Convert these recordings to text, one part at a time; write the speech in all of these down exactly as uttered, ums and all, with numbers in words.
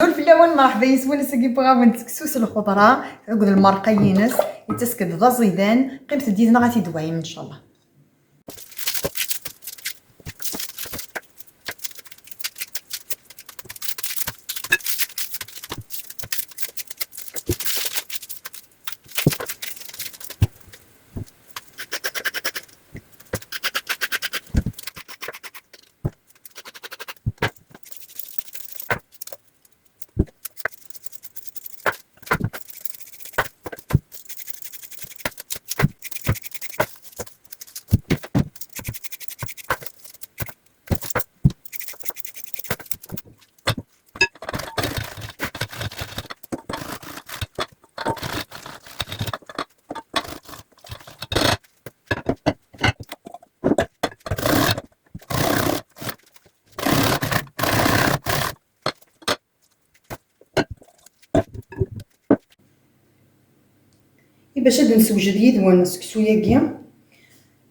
Azul fell-awen, merḥba yes-wen. Ass-agi wwiɣ-awen-d seksu s lxeḍra akked lmerqa-ines, yettas-d d aẓidan. Qqimet-d yid-neɣ ad t-id-twayem, ncallah. I bac ad d-nessewjed yid-wen seksu-agi,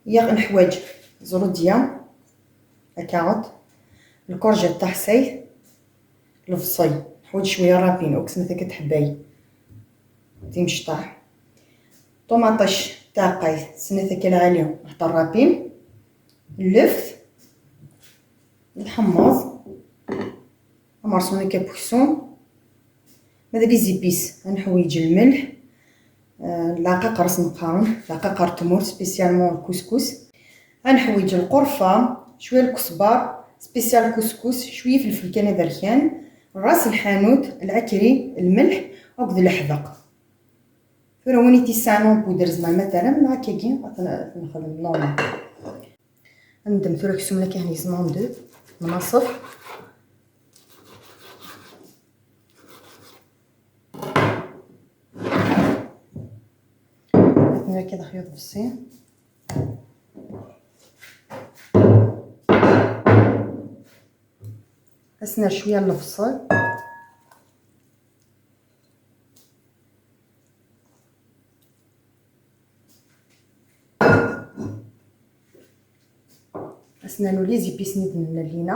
yaɣ neḥwaǧ zrudya, akaɣeḍ, lkurjat taḥsayt, lebṣel, neḥwaǧ cwiya rapin, uk snat akka tḥebbay timecṭaḥ, ṭumaṭic taɛqayt, snat akka lɛali, hter rapin, lleft, lḥemmeẓ, amerṣun akka n uksum, ma d les épices, ad neḥwiǧ lmelḥ, eh, lɛqaqer asen-qqaren, lɛqaqer n tmurt, spécialement lkuskus. Ad neḥwiǧ lqerfa, cwiya lkesbar, spécial kuskus, cwiya ifelfel kan aberkan, ras lḥanut, lɛekri, lmelḥ, akked leḥbeq. Tura win i t-yesɛan en poudre, zemren ad t-terrem, neɣ akkagi ad t-, ad t-nexdem normal. Ad neddem tura aksum-nni kan yezmer d mnaṣef. Ad nraki daxel uḍebsi. Ad s-nerr cwiya n lebṣel. Ad s-nernu les épices-nni d-nenna lina.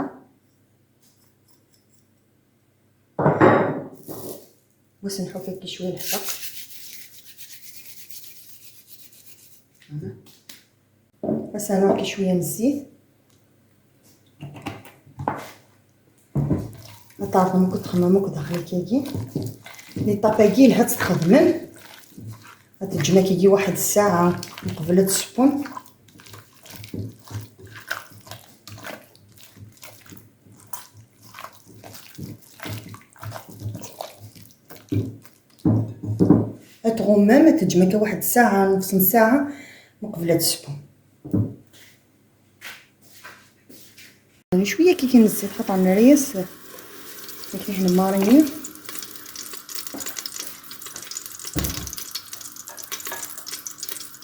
Wa s-nḥuf akka cwiya n lḥeq. Ad s-nernu akka cwiya n zzit. Ad tɛerḍem akk, txemmem akk daxel akkagi. L'étape-agi yelha ad tt-txedmem. Ad teǧǧem akkagi waḥed ssaɛa uqbel ad tessewwem. Ad tɣummem, ad teǧǧem akka waḥed ssaɛa, nefs n ssaɛa, uqbel ad tessewwem. Cwiya kiki n zzit, xaṭer nerra-yas akken i ḥnemmarini.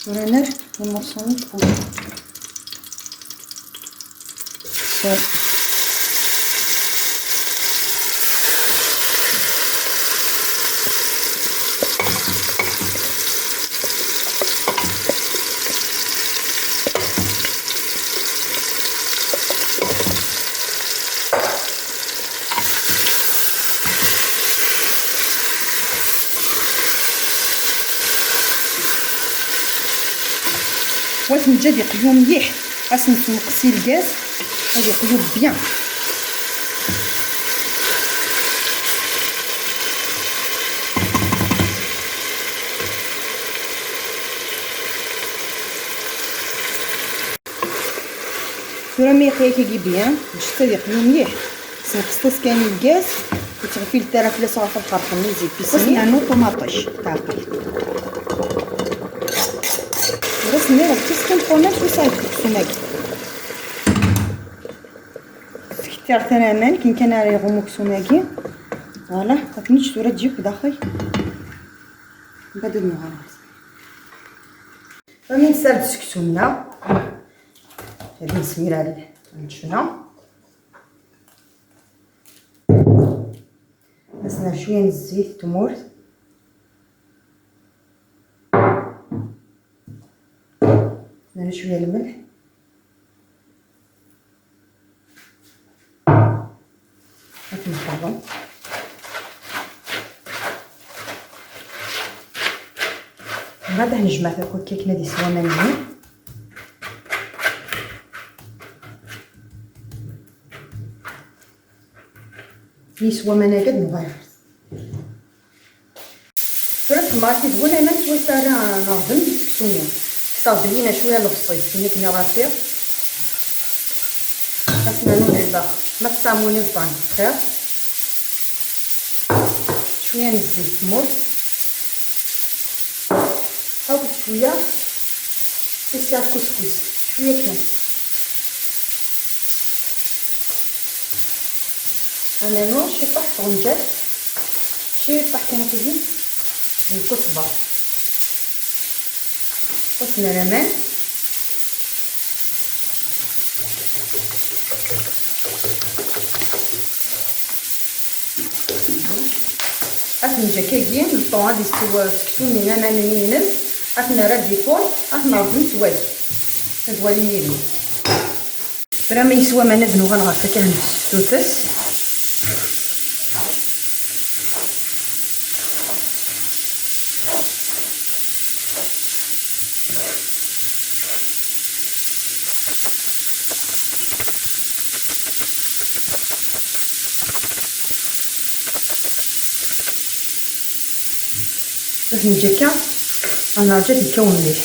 Tura nerr les morceaux n tqumit. Wa t-neǧǧa ad yeqyu mliḥ, ad s-nessenqes i lgaz, ad yeqyu bien. Tura mi yeqya kagi bien, ǧǧet ad yeqlu mliḥ. Senqset-as kan i lgaz, ur ttɣifilet ara fell-as, ɣef ad qerḥen les épices-nni. Ur s-nernu ṭumaṭic, taɛqil. Ur as-nniɣ d tiskin ṭumaṭic ur sɛiɣ deg uksum-agi. Sketti ɣer tama-m, akken kan ara iɣum uksum-agi. Voilà, akken tura ad d-yekk daxel. Mbaɛd ad nuɣal ɣer-s. Tura mi nessard seksu-nneɣ, ad nesmiral lǧefna. Ad s-nerr cwiya n zzit n tmurt. Nerr cwiya n lmelḥ. Ad t-nqerreb. Ad nejmeɛ akk akka akken ad yeswa aman-nni. Yeswa aman-agi ad nḍiɛet. Tura txemmer-it-id win aman s wass ara nerden deg seksu-nni. Kkseɣ-d lina cwiya lebṣel, tin akken iɣafi. Ad s-nernu lehdex, ma tesɛam win iẓḍan xir. Cwiya n zzit tmurt. Ḥawet cwiya. Issiɣ kuskus, cwiya kan. Ad nernu ciṭuḥ n tɣenǧawt, ciṭuḥ kan akkagi n lkusber. Ad s-nerr aman. Ad t-neǧǧ akkagi, le temps ad isew seksu-nni aman-nni-ines, ad t-nerr ad d-ifuṛ, ad t-nerẓem s wayes. Ad walim yid-i. Tura ma yeswa aman ad nuɣal ɣer takahent s tutes. Ad neǧǧ akka, ad nerǧu ad yekkaw mliḥ.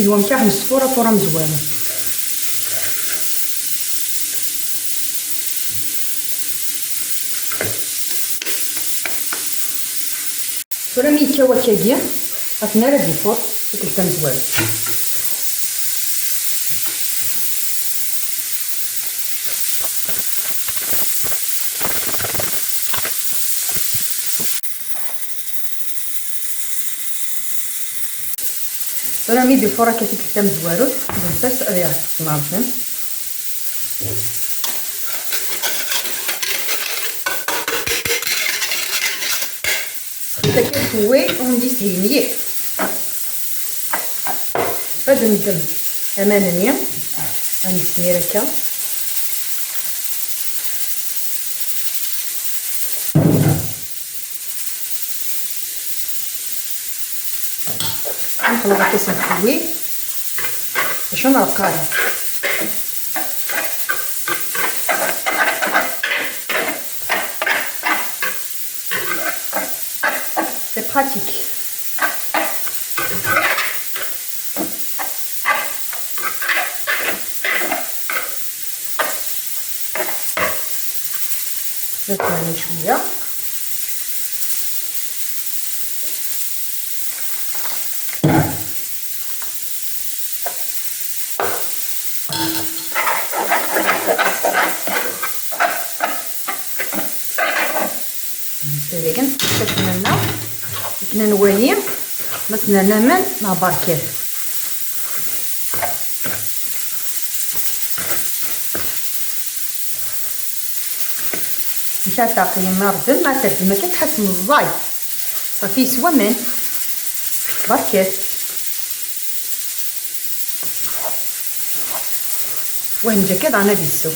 Id wamek ara nesfuṛ afuṛ amezwaru. Tura mi yekka wakkagi, ad t-nerr ad d-ifuṛ tikkelt tamezwarut. Tura mi d-ifuṛ akka tikkelt tamezwarut, d nettat ad iɣ-tettnerẓem. Sexdmet akka lkewway, ur d-yeshil mliḥ. Ad neddem aman-nni, ad nesmir akka. Nxelḍ akka s lkewway, d acu ara qqaren. C'est pratique. Nefhem شوية. Tura kan, akken ad nwali ma s-nerna aman neɣ berkat. Amek ara teɛqlem irden, ma terdem akka tḥassem ẓẓay. Ṣafi yeswa aman. Berkat. Wah, neǧǧa akka daɣen ad yessew.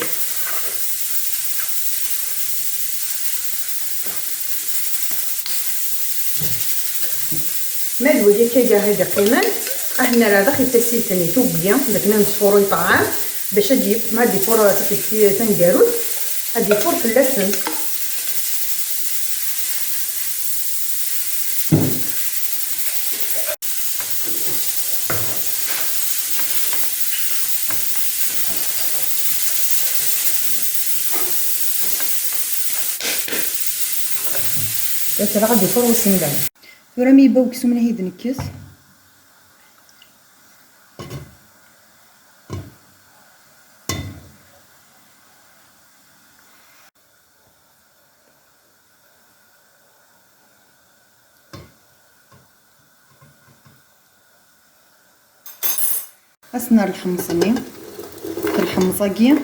Ma d wagi akka gar i d-iqqimen, ad nerr daxel tasilt-nni tuggi, d akken ad nesfuṛ i ṭṭɛam, bac ad d-yif-, ma ad d-ifuṛ tikkelt taneggarut, ad d-ifuṛ fell-asen. Tura ad d-ifuṛ usendan. Tura mi yebba weksum-nni i d-nekkes. Ad s-nerr lḥemmeẓ-nni. Lḥemmeẓ-agi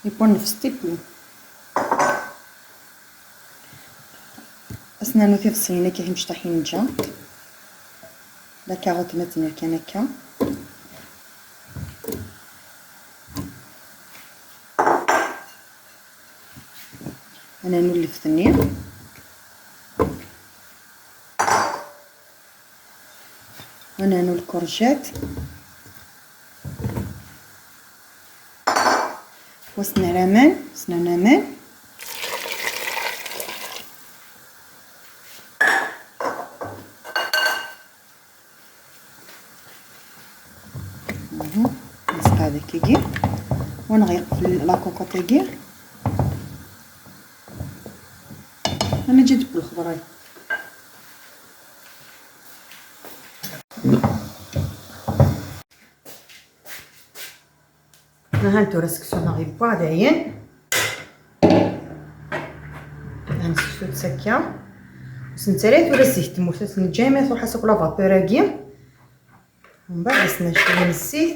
yewwa nnefs tiwwi. Ad s-nernu tiḍeṣlin akka timecṭaḥin n ǧa. La carotte ma tner kan akka. Ad nernu lleft-nni. Nanu lkurjat. Wa snaraman, snanaman. Mhm. Nesqaɛd akkagi. Wa nɣiq la cocotte-agi. Ana ǧi deg lxeḍra. Aha, tura seksu-nneɣ yewwa dayen. Aha, nseksu-tt akka. Ur s-nettarra tura zzit n tmurt, ad s-neǧǧ armi truḥ-as akk la vapeur-agi. Mbeɛd ad s-nerr cwiya n zzit.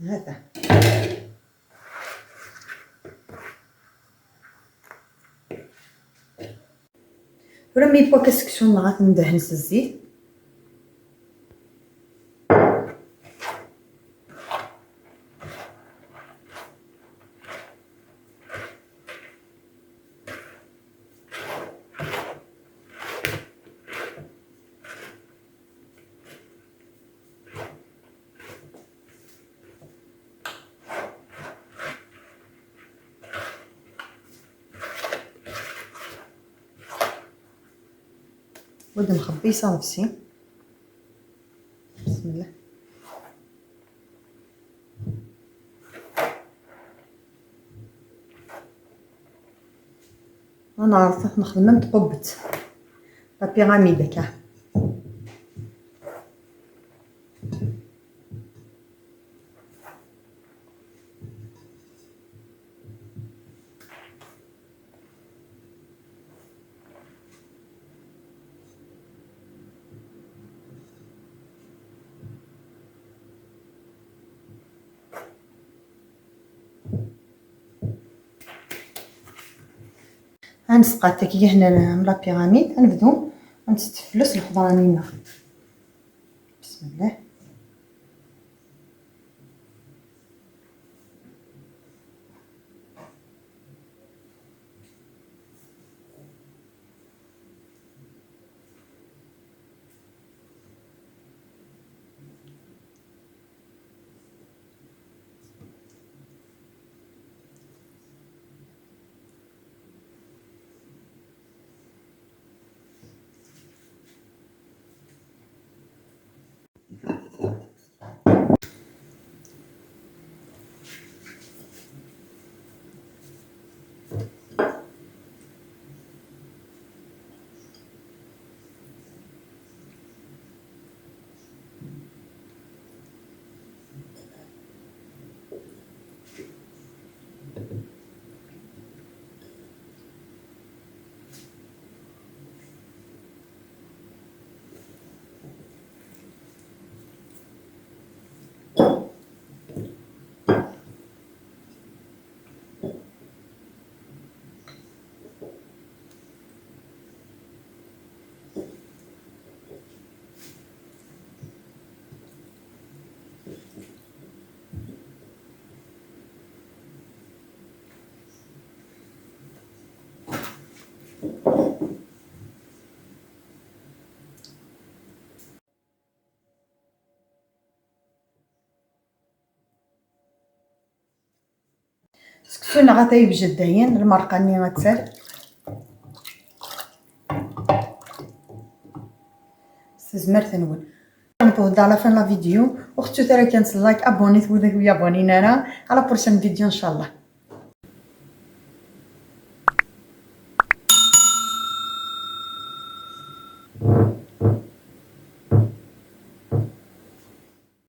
Hata. Tura mi yewwa akka seksu-nneɣ, ad t-ndehhen s zzit. Wad nxebbi s aḍebsi. بسم الله. Ad neɛreḍ ad t-nexdem am tqubbet. La pyramide akka. Ad nesqaṭ akya hna la pyramide, ad nebdu ad nestefles lexḍra-nni-nneɣ. بسم الله. Seksu-nneɣ ata yewjed dayen, lmerqa-nni attan. S tezmert-nwen. Newweḍ-d à la fin n la vidéo. Ur xettut ara kan s like, abonnez-vous, wid ur abonnés ara. À la prochaine vidéo, inchallah.